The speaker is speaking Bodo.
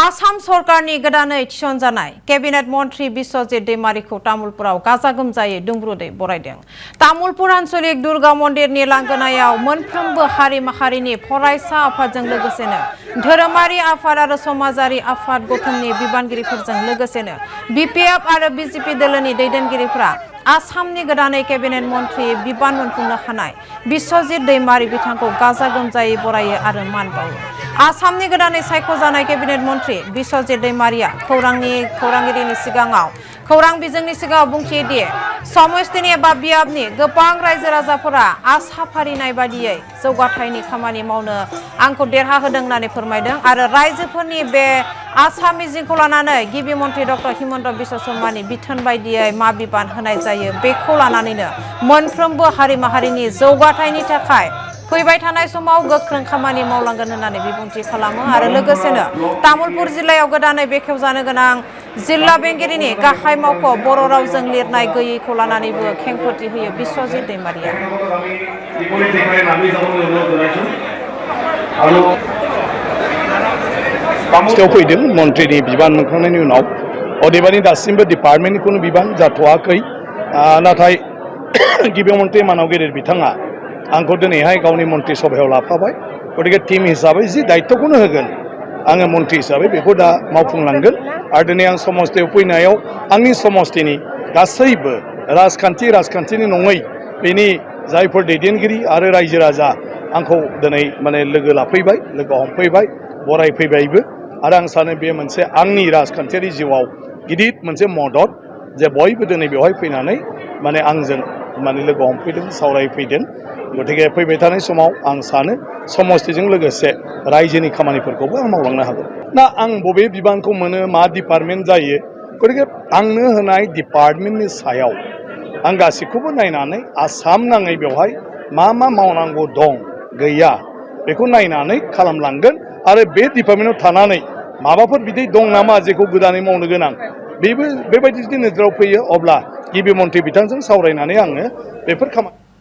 आसाम सरकारनि गोदानै थिसनजानाय केबिनेट मन्त्री बिश्वजित दैमारिखौ तामुलपुराव गाजा गोमजायै दुंब्रुदै बरायदों। तामुलपुर आन्चलिक दुर्गा मन्दिरनि लांगोनायाव मोनफ्रोमबो हारि माहारिनि फरायसा आफादजों लोगोसेनो धोरोमारि आफाद आरो समाजारि आफाद गौथुमनि बिबानगिरिफोरजों लोगोसेनो बिपिएफ आरो बिजेपि दोलोनि दैदेनगिरिफोरा आसामनि गोदानै केबिनेट मन्त्री बिबान मोनफुंनो हानाय बिश्वजित दैमारि बिथांखौ गाजा गोमजायै बरायो आरो मान बावो। आसामनि गोदानै सायख'जानाय केबिनेट मन्त्री बिश्वजित दैमारिया खौरांगिरिनि सिगाङाव खौरां बिजोंनि सिगाङाव बुंथियो दि समस्तिनि एबा बियाबनि गोबां रायजो राजाफोरा आसा फारिनाय बादियै जौगाथायनि खामानि मावनो आंखौ देरहाहोदों होननानै फोरमायदों आरो रायजोफोरनि बे आसा मिजिंखौ लानानै गिबि मन्त्री डक्टर हिमन्त बिश्व शर्मानि बिथोन बायदियै मा बिबान होनाय जायो बेखौ लानानैनो मोनफ्रोमबो हारि माहारिनि जौगाथायनि थाखाय फैबाय थानाय समाव गोख्रों खामानि मावलांगोन होननानै बिबुंथि खालामो आरो लोगोसेनो तामुलपुर जिल्लायाव गोदानै बेखेवजानो गोनां जिल्ला बेंगिरिनि गाहाय मावख' बर' रावजों लिरनाय गैयैखौ लानानैबो खेंफोरथि होयो बिश्वजित दैमारिया। फैदों मन्त्रिनि बिबान मोनखांनायनि उनाव अदेबानि दासिमबो डिपार्टमेन्टनि बिबान जाथ'वाखै नाथाय गिबि मन्त्रि मानव गेदेर बिथाङा आंखौ दिनैहाय गावनि मन्त्रि सभायाव लाफाबाय गतिके टीम हिसाबै जि दायित्वखौनो होगोन आङो मन्त्रि हिसाबै बेखौ दा मावफुंलांगोन आरो दिनै आं समस्तियाव फैनायाव आंनि समस्तिनि गासैबो राजखान्थिनि नङै बेनि जायफोर दैदेनगिरि आरो रायजो राजा आंखौ दिनै लोगो लाफैबाय लोगो हमफैबाय बरायफैबायबो आरो आं सानो बे मोनसे आंनि राजखान्थियारि जिउआव गिदिर मोनसे मदद जे बयबो दिनै बेवहाय फैनानै आंजों लोगो हमफैदों सावरायफैदों गतिके फैबाय थानाय समाव आं सानो समस्तिजों लोगोसे रायजोनि खामानिफोरखौबो आं मावलांनो हागोन ना आं बबे बिबानखौ मोनो मा डिपार्टमेन्ट जायो गतिके आंनो होनाय डिपार्टमेन्टनि सायाव आं गासैखौबो नायनानै आसाम नाङै बेवहाय मा मावनांगौ दं गैया बेखौ नायनानै खालामलांगोन आरो बे डिपार्टमेन्टआव थानानै माबाफोर बिदि दं नामा जेखौ गोदानै मावनो गोनां बेबायदि जुदि नोजोराव फैयो अब्ला गिबि मन्त्रि बिथांजों सावरायनानै आङो बेफोर खामानि